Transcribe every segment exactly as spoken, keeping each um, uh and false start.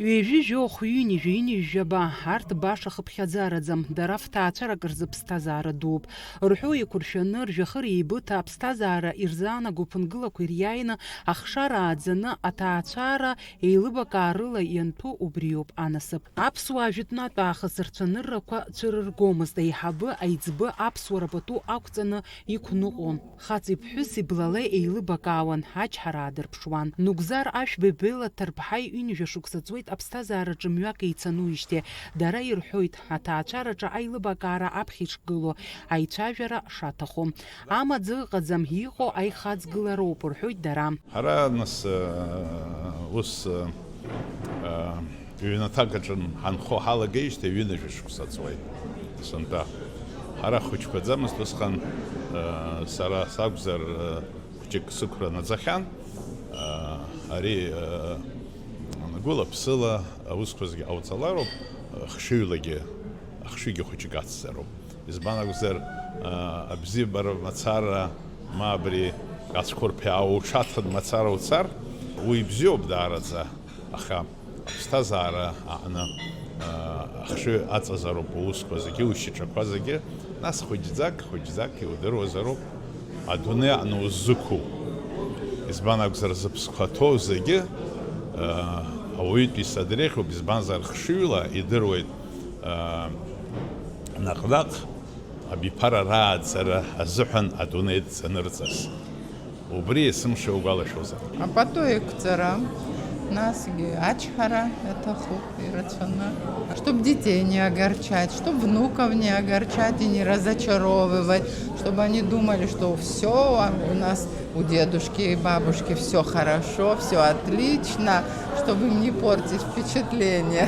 Ҩажәи жәохә, ҩынҩажәи ҩынҩажәаба, арҭ баша хыԥхьаӡараӡам, дара фҭаацәарак рзы ԥсҭазаара дууп. Рҳәоу еиқәыршәаны, ржәҩахыр еибыҭа, аԥсҭазаара ирзаанаго ԥынгылақәа ириааины, ахшара ааӡаны, аҭаацәара еилыбакаарыла ианҭәу убриоуп анасыԥ. Аԥсуаа жәытәнатә аахыс рцәаныррақәа цәырыргомызт, аиҳабы, аиҵбы аԥсуара пату ақәҵаны иқәныҟәон. Хаҵеи ԥҳәыси блала еилыбакаауан, ачҳара аадырԥшуан. Нугзар Ашәба Бела Ҭарԥҳаи ҩынҩажәа шықәса ҵуеит аԥсҭазаараҿы мҩак еицануижьҭеи. Дара ирҳәоит, аҭаацәараҿы аилыбакаара аԥхьа ишгылоу, аицәажәара шаҭаху. Амаӡа ыҟаӡам, иҟоу аихаҵгылароуп, рҳәоит дара. Ҳара, нас, э, ус, э, э, ҩнаҭак аҿы ҳанхо ҳалагеижьҭеи ҩынҩажәа шықәса ҵуеит сынтәа. Ҳара ҳхәыҷқәаӡамызт усҟан, э, сара сакәзар, э, хәҷык сықәра наӡахьан. Э, ари, э, гәыла-ԥсыла аусқәа зегьы ҟауҵалароуп, э, хшыҩлагьы, ахшыҩгьы хәыҷык ацзароуп. Избан акәзар, аа, абзиабара мацара, ма абри ацәқәырԥ иаауҽаҭан мацара уцар, уи бзиоуп даараӡа, аха аԥсҭазаара аҟны, аа, ахшыҩ аҵазароуп уусқәа зегьы, ушьаҿақәа зегьы, нас хәыҷӡак, хәыҷӡак иудыруазароуп адунеи аҟны уззықәу. Избан акәзар, зыԥсқәа ҭоу зегьы, аа, ауаҩытәыҩса дреиӷьуп, избанзар, хшыҩла идыруеит, аа, наҟ-наҟ абиԥара рааӡара азыҳәан адунеи дҵанырҵаз. Убри есымша угәалашәозар. Апату еиқәҵара, насгьы ачҳара аҭахуп ирацәаны, чтоб детей не огорчать, чтоб внуков не огорчать и не разочаровывать, чтобы они думали, что всё, а у нас у дедушки и бабушки всё хорошо, всё отлично, чтобы им не портить впечатление.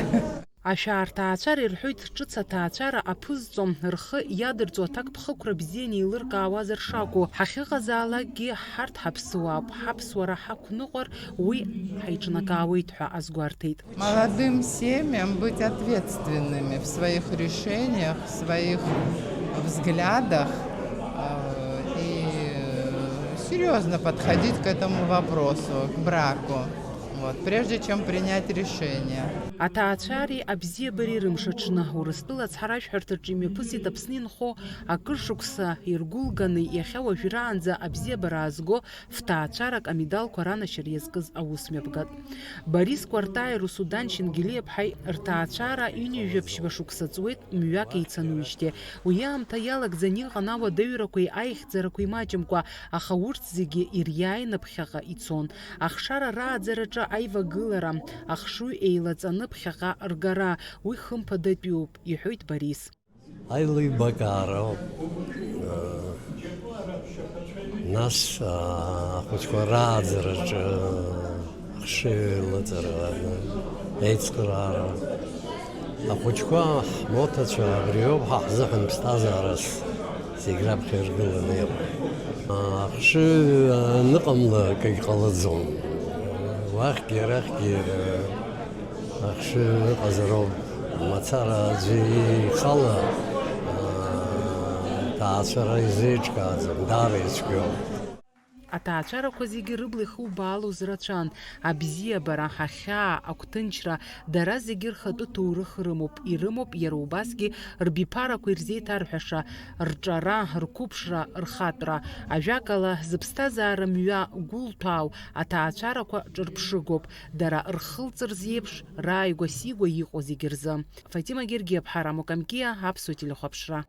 Ашәарҭаацәара ирҳәоит, ҿыц аҭаацәара аԥызҵо, рхы иадырҵо аҭакԥхықәра бзианы еилыркаауазар шакәу. Ҳахьыҟазаалакгьы ҳарҭ ҳаԥсуаауп, ҳаԥсуара ҳақәныҟәар, уи ҳаиҿнакаауеит ҳәа азгәарҭеит. Молодым семьям быть ответственными в своих решениях, в своих взглядах, э, и серьёзно подходить к этому вопросу, к браку. Вот, прежде чем принять решение. Аҭаацәареи абзиабареи рымш аҽны Урыстәыла ацҳаражәҳәарҭаҿы имҩаԥысит Аԥсны инхо акыр шықәса иргәылганы иахьа уажәраанӡа абзиабара аазго фҭаацәарак амедалқәа ранашьара иазкыз аусмҩаԥгатә. Борис Кәартаи Русудан Шьынгелиаԥҳаи рҭаацәара ҩынҩажәаԥшьба шықәса ҵуеит мҩак еицануижьҭеи. Уи аамҭа иалагӡаны иҟан ауадаҩрақәеи аихьӡарақәеи маҷымкәа, аха урҭ зегьы ириааины ԥхьаҟа ицон. Ахшара рааӡараҿы аивагылара, ахшыҩ еилаҵаны ԥхьаҟа ргара, уи хымԥадатәиуп, иҳәоит Борис. Аилибакаароуп. Нас, аа, ахәыҷқәа рааӡараҿы ахшыҩ еилыҵара, еицхыраара. Ахәыҷқәа, ҳмоҭацәа, абриоуп ҳа ҳзыҳәан ԥсҭазаарас зегь раԥхьа иргыланы иҟоу. Ахшыҩ аныҟамла акгьы ҟалаӡом. Уахьгьы арахьгьы ахшыҩ ыҟазароуп. Мацара аӡәы ихала, аа, ҭаацәара изеиҿкааӡам, даара ицәгьоуп. Аҭаацәарақәа зегьы рыбла ихубаалоз рацәан, абзиабара, ахьаа, агәҭынчра, дара зегьы рхатәы ҭоурых рымоуп, ирымоуп иара убасгьы рбиԥарақәа ирзеиҭарҳәаша, рҿара, рқәыԥшра, рхатәра. Ажәакала, зыԥсҭазаара мҩа гәылҭәаау аҭаацәарақәа ҿырԥшыгоуп, дара рхылҵырз еиԥш, рааигәа-сигәа иҟоу зегьы рзы. Фатима Гергиаԥҳа, Рамо Камкиа, Аԥсуа телехәаԥшра.